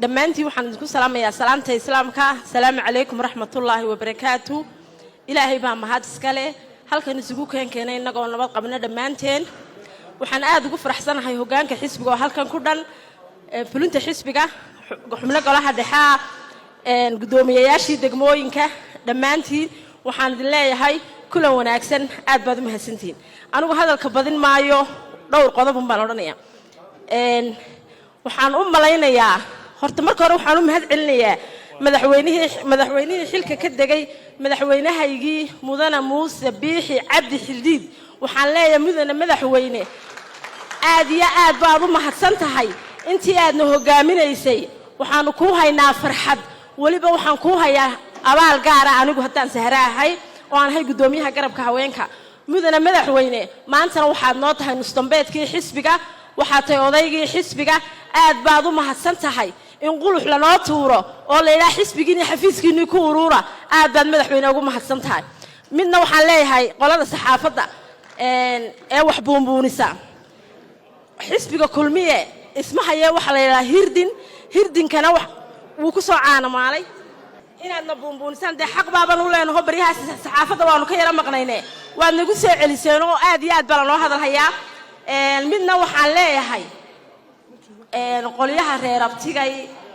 Dhammaantiin waxaan idinku salaamayaa salaamta Islaamka. Asalaamu calaykum waraxmatullaahi wabarakaatu. Ilaahay baa mahad iska leh halkan isugu keenkeenay innagoo nabad qabna dhammaanteen. Waxaan aada ugu faraxsanahay hoggaanka xisbiga oo halkan ku dhan, fulinta xisbiga, xubno golaha dhexaa, guddoomiyayaashii degmooyinka. Dhammaantiin waxaan idin leeyahay kulan wanaagsan, aad baad u mahadsantihiin. Anigu hadalka badin maayo, dhowr qodobun baan odhanaya. Waxaan u malaynayaa horta marka hore waxaan u mahad celinayaa madaxweynihii xilka ka degay, madaxweynahaygii mudane Muuse Biixi Cabdi Xildiid. Waxaan leeyahay, mudane madaxweyne, aad iyo aad baad u mahadsan tahay intii aadna hogaaminaysay. Waxaanu kuu haynaa farxad, weliba waxaan kuu hayaa abaal gaara anigu haddaan Sahre ahay oo aan ahay guddoomiyaha garabka haweenka. Mudane madaxweyne, maantana waxaad noo tahay nusdambeedkii xisbiga, waxaad tahay odaygii xisbiga. Aad baad u mahadsan tahay. In qulux lanoo tuuro oo la yidhaha xisbigiini xafiiskiinnii ku uruura, aad baad madaxweyne ugu mahadsan tahay. Midna waxaan leeyahay qolada saxaafadda ee wax buunbuunisa. Xisbiga Kulmiye isma hayee, waxaa la yidhaha hirdin, hirdinkana wuu ku soo caanamaalay. Inaadna buunbuunisaan dee xaq baaban u leenaho. Baryahaas saxaafadda waanu ka yaro maqnayne, waad nagu soo celiseen oo aad iyo aad baa lanoo hadalhayaa. Midna waxaan leeyahay qolyaha reer abtigay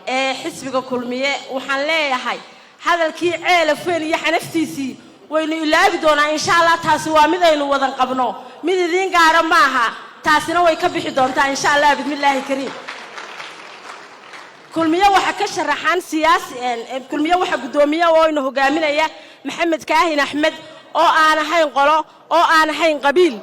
ee xisbiga Kulmiye. Waxaan leeyahay hadalkii Ceelafeen iyo xanaftiisii waynu ilaabi doonaa, insha Allah. Taasi waa mid aynu wadan qabno, mid idiin gaara maaha. Taasina way ka bixi doontaa, insha Allah, bismillaahi kariim. Kulmiye waxa ka sharaxan siyaasi, Kulmiye waxa guddoomiye oo ina hogaaminaya Maxamed Kaahin Axmed, oo aan ahayn qolo, oo aan ahayn qabiil.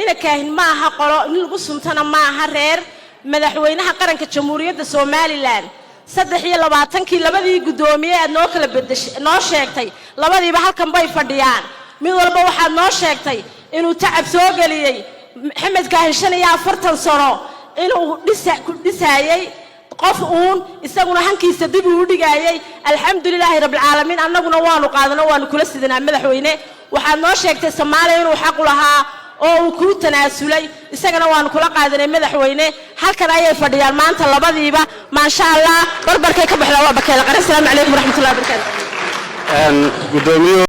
Ina Kaahin ma aha qolo nin lagu suntana, ma aha reer. Madaxweynaha qaranka Jamhuuriyadda Somaliland, 23-kii labadii guddoomiye aad noo kala bedesh noo sheegtay, labadiiba halkan bay fadhiyaan. Mid walba waxaad noo sheegtay inuu tacab soo geliyey. Maxamed Kaahin 45 sano inuu dhisa ku dhisaayey qof uun, isaguna hankiisa dib uu dhigaayey. Alxamdulilaahi rabbilcaalamiin, annaguna waanu qaadano, waanu kula sidanaa. Madaxweyne, waxaad noo sheegtay Soomaaliya inuu xaqu lahaa oo uu kuu tanaasulay, isagana waanu kula qaadanay. Madaxweyne, halkan ayay fadhiyaan maanta labadiiba, maasha Allah. Barbarkay ka baxdaa waa bakeela qaran. Asalaamu calaykum waraxmatullahi wabarakaatu. Gudoomiye.